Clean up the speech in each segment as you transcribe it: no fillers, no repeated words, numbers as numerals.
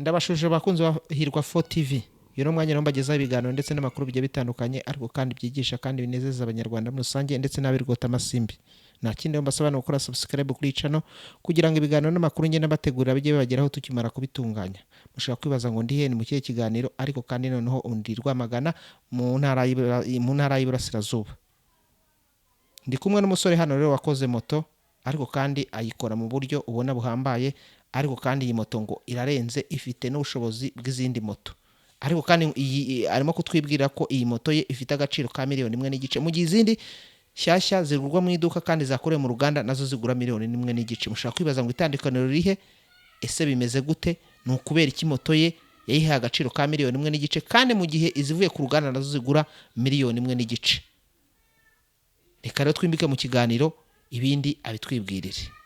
Ndabashuje abakunzi ba Hirwa 4 TV. Uyu ni umwanya rero mbagezaho ibiganiro ndetse n'amakuru bigiye bitandukanye, ariko kandi byigisha kandi binezeza Abanyarwanda muri rusange ndetse n'ab'irwota amasimbi. Nta kindi rero mbasaba ni gukora subscribe kuri channel kugira ngo ibiganiro n'amakuru ngenda mbategurira bijye bibageraho tukimara kubitunganya. Mushobora kwibaza ngo ndihe, ni mu kihe kiganiro? Ariko kandi noneho undi Rwamagana mu ntara y'Iburasirazuba. Ndi kumwe n'umusore hano rero wakoze moto, ariko kandi ayikora mu buryo ubona buhambaye. Ariko kandi iyi moto ngo irarenze, ifite n'ubushobozi bw'izindi moto. Ariko kandi iyi arimo kutwibwira ko iyi moto ye ifite agaciro ka 1.5 miliyoni, mu gihe izindi nshyashya zigurwa mu iduka kandi zakorewe mu ruganda nazo zigura 1.5 miliyoni. Mushobora kwibaza ngo itandukaniro ririhe? Ese bimeze gute? Ni ukubera iki moto ye yayihaye agaciro ka 1.5 miliyoni kandi mu gihe izivuye ku ruganda nazo zigura 1.5 miliyoni? Reka rero twimbike mu kiganiro, ibindi abitwibwirire.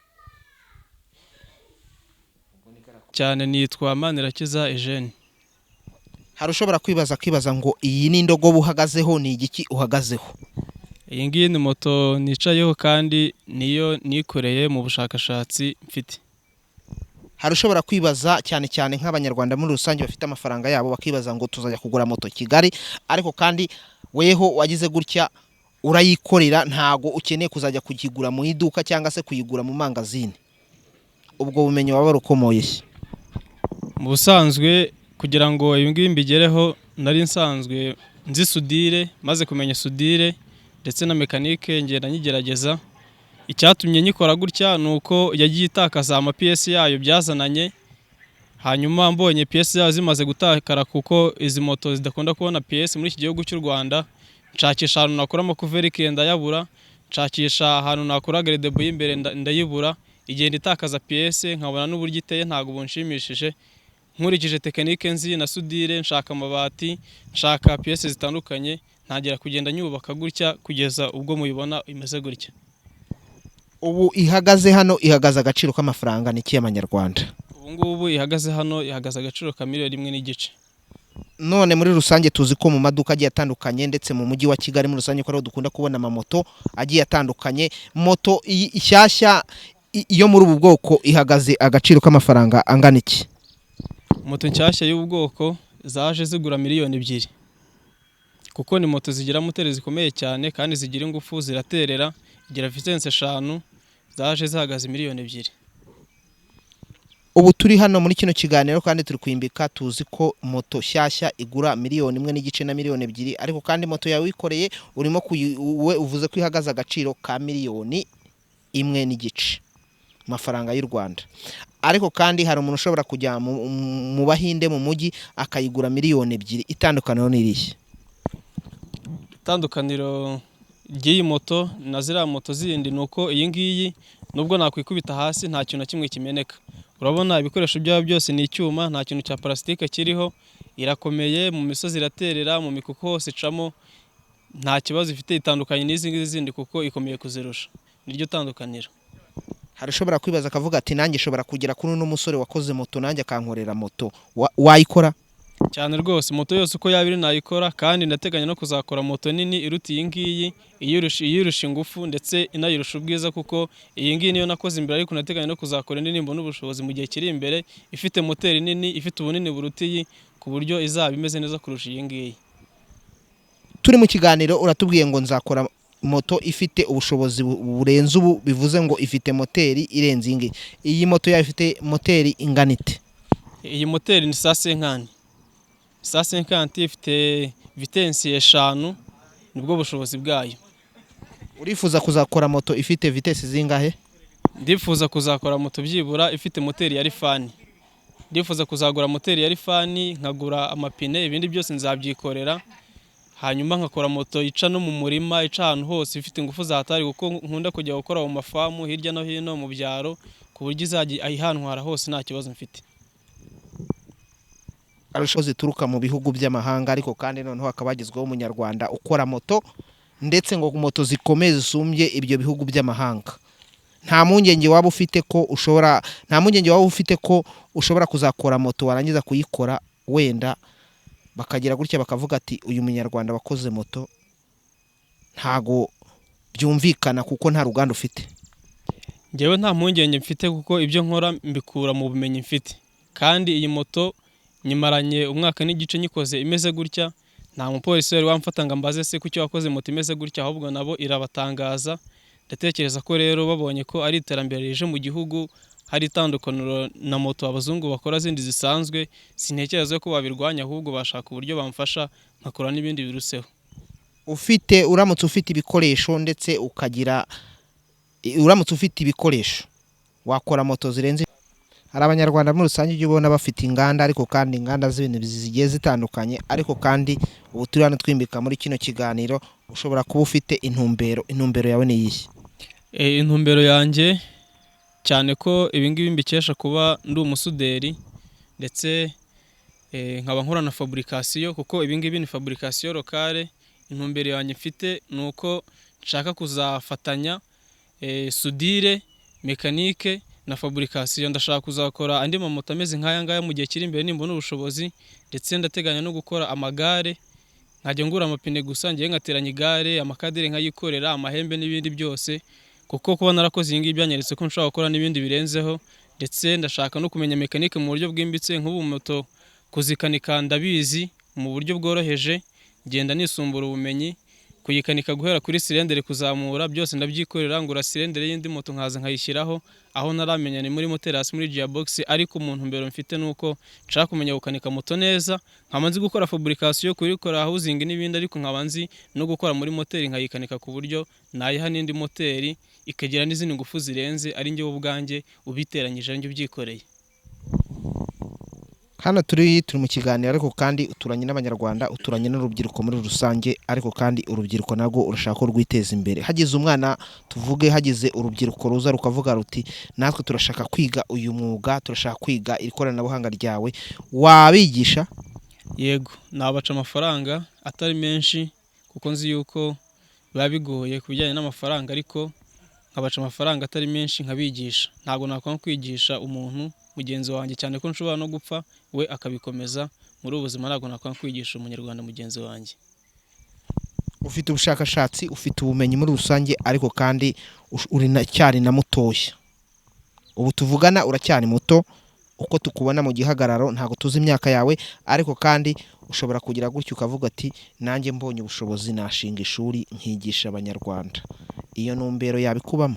Cyane, nitwa Manirakiza Eugene. Hari ushobora kwibaza akibaza ngo iyi ni indogobe uhagazeho, ni igiki uhagazeho? Iyi ngiyi ni moto nicayeho kandi niyo nikoreye mu bushakashatsi mfite. Hari ushobora kwibaza, cyane cyane nk'Abanyarwanda muri rusange bafite amafaranga yabo, bakibaza ngo tuzajya kugura moto Kigali, ariko kandi weho wagize gutya urayikorera, ntago ukeneye kuzajya kuyigura mu iduka cyangwa se kuyigura mu mangazini. Ubwo bumenyi waba warukomoye he? Mu busanzwe, kugira ngo ibi ngibi mbigereho, nari nsanzwe nzi soudure. Maze kumenya soudure ndetse na mécanique, ngenda nyigerageza. Icyatumye nyikora gutya ni uko yagiye itakaza amapiyesi yayo byazananye. Hanyuma mbonye piyesi zayo zimaze gutakara, kuko izi moto zidakunda kubona piyesi muri iki gihugu cy'u Rwanda, nshakisha ahantu nakura amacouvercle ndayabura, nshakisha ahantu nakura garde-boue y'imbere ndayibura. Igenda itakaza piyese, nkabona n'uburyo iteye ntabwo bunshimishije. Nkurikije technique nzi na soudure, nshaka amabati, nshaka piyese zitandukanye, ntangira kugenda nyubaka gutya kugeza ubwo muyibona imeze gutya. Ubu ihagaze hano, ihagaze agaciro k'amafaranga ni iki y'amanyarwanda? Ubu ngubu ihagaze hano, ihagaze agaciro ka 1.5 miliyoni. None muri rusange tuzi ko mu maduka agiye atandukanye ndetse mu mujyi wa Kigali muri rusange ko ariho dukunda kubona amamoto agiye atandukanye, moto iyi ishyashya yo muri ubu bwoko ihagaze agaciro k'amafaranga angana iki? Moto nshyashya y'ubu bwoko zaje zigura 2 miliyoni, kuko ni moto zigira moteri zikomeye cyane kandi zigira ingufu, ziraterera, igira vitesse 5, zaje zihagaze 2 miliyoni. Ubu turi hano muri kino kiganiro kandi turi kwimbika, tuzi ko moto nshyashya igura 1.5 miliyoni na 2 miliyoni, ariko kandi moto yawe wikoreye urimo we uvuze ko ihagaze agaciro ka 1.5 miliyoni amafaranga y'u Rwanda. Ariko kandi hari umuntu ushobora kujya mu Bahinde mu mujyi akayigura 2 miliyoni. Itandukaniro ni irihe? Itandukaniro ry'iyi moto na ziriya moto zindi ni uko iyi ngiyi nubwo nakwikubita hasi nta kintu na kimwe kimeneka. Urabona ibikoresho byayo byose ni icyuma, nta kintu cya plastique kiriho. Irakomeye, mu misozi iraterera, mu mikuku hose icamo, nta kibazo ifite. Itandukanye n'izi ngizi zindi kuko ikomeye kuzirusha, niryo tandukaniro. Hari ushobora kwibaza akavuga ati nanjye nshobora kugera kuri uno musore wakoze moto, nanjye akankorera moto. Wayikora? Cyane rwose, moto yose uko yaba iri nayikora, kandi ndateganya no kuzakora moto nini iruta iyi ngiyi, iyirusha ingufu ndetse inayirusha ubwiza, kuko iyi ngiyi niyo nakoze imbere, ariko ndateganya no kuzakora indi nimbona ubushobozi mu gihe kiri imbere, ifite moteri nini, ifite ubunini buruta iyi, ku buryo izaba imeze neza kurusha iyi ngiyi. Turi mu kiganiro uratubwiye ngo nzakora moto ifite ubushobozi burenze ubu, bivuze ngo ifite moteri irenze iyi ngiyi. Iyi moto yawe ifite moteri ingana ite? Iyi moteri ni 150, 150, ifite vitesse 5, nibwo bushobozi bwayo. Urifuza kuzakora moto ifite vitesse zingahe? Ndifuza kuzakora moto byibura ifite moteri ya Lifan. Ndifuza kuzagura moteri ya Lifan, nkagura amapine, ibindi byose nzabyikorera, hanyuma nkakora moto ica no mu murima, ica ahantu hose, ifite ingufu za hatari, kuko nkunda kujya gukora mu mafamu hirya no hino mu byaro, ku buryo izajya ihantwara hose nta kibazo mfite. Arushaho zituruka mu bihugu by'amahanga, ariko kandi noneho hakaba hagezweho Umunyarwanda ukora moto, ndetse ngo moto zikomeye zisumbye ibyo bihugu by'amahanga. Nta mpungenge waba ufite ko ushobora kuzakora moto, warangiza kuyikora wenda bakagira gutya bakavuga ati uyu Munyarwanda wakoze moto ntago byumvikana, kuko nta ruganda ufite? Njyewe nta mpungenge mfite, kuko ibyo nkora mbikura mu bumenyi mfite, kandi iyi moto Nyimaranye umwaka n'igice nyikoze imeze gutya, nta mupolisi wari wamfata ngo ambaze se kuki wakoze moto imeze gutya, ahubwo nabo irabatangaza. Ndatekereza ko rero babonye ko ari iterambere rije mu gihugu, hari itandukaniro na moto abazungu bakora zindi zisanzwe, sintekereza ko babirwanya, ahubwo bashaka uburyo bamfasha nkakora n'ibindi biruseho. Ufite, uramutse ufite ibikoresho ndetse ukagira, uramutse ufite ibikoresho wakora moto zirenze. Hari Abanyarwanda muri rusange ujya ubona bafite inganda, ariko kandi inganda z'ibintu zigiye zitandukanye, ariko kandi ubu turi hano twimbika muri kino kiganiro, ushobora kuba ufite intumbero. Intumbero yawe ni iyihe? Intumbero yanjye, cyane ko ibi ngibi mbikesha kuba ndi umusuderi ndetse nkaba nkora na fabrication, kuko ibi ngibi ni fabrication locale. Intumbero yanjye mfite ni uko nshaka kuzafatanya soudure, mécanique na fabrication. Ndashaka kuzakora andi mamoto ameze nk'aya ngaya mu gihe kiri imbere nimbona ubushobozi, ndetse ndateganya no gukora amagare, nkajya ngura amapine gusa, ngewe ngateranya igare, amakadere nkayikorera, amahembe n'ibindi byose, kuko kuba narakoze iyi ngiyi byanyeretse ko nshobora gukora n'ibindi birenzeho. Ndetse ndashaka no kumenya mécanique mu buryo bwimbitse. Nk'ubu moto kuzikanika ndabizi mu buryo bworoheje, ngenda nisumbura ubumenyi. Kuyikanika guhera kuri cylindre kuzamura byose ndabyikorera, ngura cylindre y'indi moto nkaza nkayishyiraho, aho ntaramenya ni muri moteri hasi muri gearbox. Ariko mu ntumbero mfite ni uko nshaka kumenya gukanika moto neza, nkaba nzi gukora fabrication, kuyikora housing n'ibindi, ariko nkaba nzi no gukora muri moteri nkayikanika ku buryo nayiha n'indi moteri ikagira n'izindi ngufu zirenze, ari njye ubwanjye ubiteranyije, ari njye ubyikoreye. Hano turi mu kiganiro, ariko kandi uturanye n'Abanyarwanda, uturanye n'urubyiruko muri rusange, ariko kandi urubyiruko narwo urashaka ko rwiteza imbere. Hagize umwana, tuvuge hagize urubyiruko ruza rukavuga ruti: "Natwe turashaka kwiga uyu mwuga, turashaka kwiga iri koranabuhanga ryawe," wabigisha? Yego, nabaca amafaranga atari menshi, kuko nzi yuko biba bigoye ku bijyanye n'amafaranga, ariko nkabaca amafaranga atari menshi nkabigisha. Ntabwo nakwanga kwigisha umuntu mugenzi wanjye, cyane ko nshobora no gupfa we akabikomeza muri ubu buzima. Ntabwo nakwanga kwigisha Umunyarwanda mugenzi wanjye. Ufite ubushakashatsi, ufite ubumenyi muri rusange, ariko kandi uri cyari na mutoya. Ubu tuvugana uracyari muto, uko tukubona mu gihagararo ntabwo tuzi imyaka yawe, ariko kandi ushobora kugira gutyo ukavuga ati: "Nanjye mbonye ubushobozi nashinga ishuri nkigisha Abanyarwanda." Iyo ntumbero yabikubamo?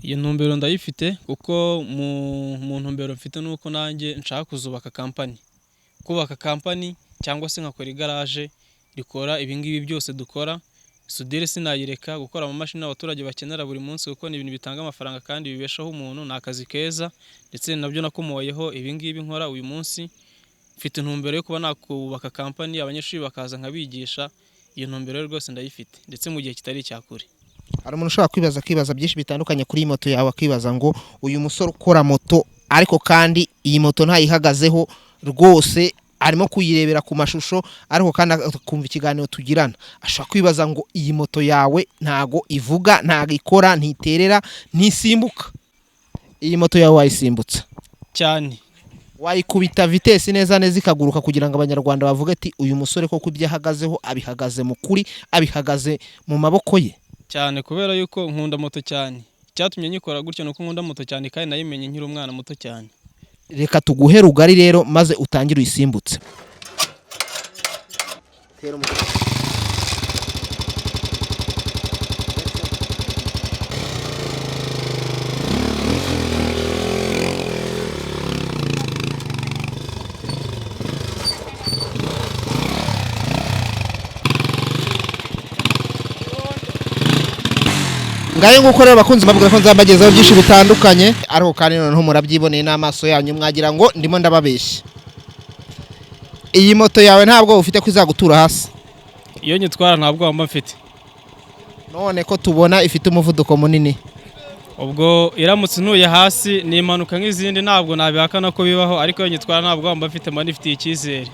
Iyo ntumbero ndayifite, kuko mu ntumbero mfite ni uko nanjye nshaka kuzubaka company, kubaka company cyangwa se nkakora igaraje rikora ibi ngibi byose dukora. Soudure sinayireka, gukora amamashini abaturage bakenera buri munsi, kuko ni ibintu bitanga amafaranga kandi bibeshaho umuntu, ni akazi keza, ndetse nabyo nakomoyeho ibi ngibi nkora uyu munsi. Mfite intumbero yo kuba nakubaka company, abanyeshuri bakaza nkabigisha. Iyo ntumbero rwose ndayifite, ndetse mu gihe kitari icya kure. Hari umuntu ushobora kwibaza, akibaza byinshi bitandukanye kuri iyi moto yawe, akibaza ngo: "Uyu musore ukora moto, ariko kandi iyi moto ntayihagazeho rwose, arimo kuyirebera ku mashusho, ariko kandi akumva ikiganiro tugirana," ashobora kwibaza ngo: "Iyi moto yawe ntago ivuga, ntago ikora, ntiterera, ntisimbuka." Iyi moto yawe wayisimbutsa? Cyane. Wayikubita vitesse neza neza ikaguruka, kugira ngo Abanyarwanda bavuge ati: "Uyu musore koko ibyo ahagazeho abihagaze mu kuri, abihagaze mu maboko ye"? Cyane, kubera yuko nkunda moto cyane. Icyatumye nyikora gutyo ni uko nkunda moto cyane, kandi nayimenye nkiri umwana muto cyane. Reka tuguhe rugari rero, maze utangire uyisimbutse. Ngayo nguko rero, abakunzi, bavuga ko nzabagezaho byinshi bitandukanye, ariko kandi noneho murabyiboneye n'amaso yanyu, mwagira ngo ndimo ndababeshya. Iyi moto yawe ntabwo ufite ko izagutura hasi? Iyo nyitwara ntabwo mba mfite. None ko tubona ifite umuvuduko munini? Ubwo iramutse ntuye hasi ni impanuka nk'izindi, ntabwo nabihakana ko bibaho, ariko iyo nyitwara ntabwo mba mfite, mba nifitiye icyizere.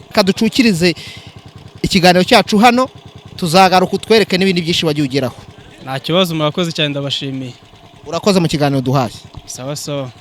Reka ducukirize ikiganiro cyacu hano, tuzagaruka utwereke n'ibindi byinshi wagiye ugeraho. Nta kibazo, murakoze cyane, ndabashimiye. Urakoze mu kiganiro duhaye. Sawa sawa.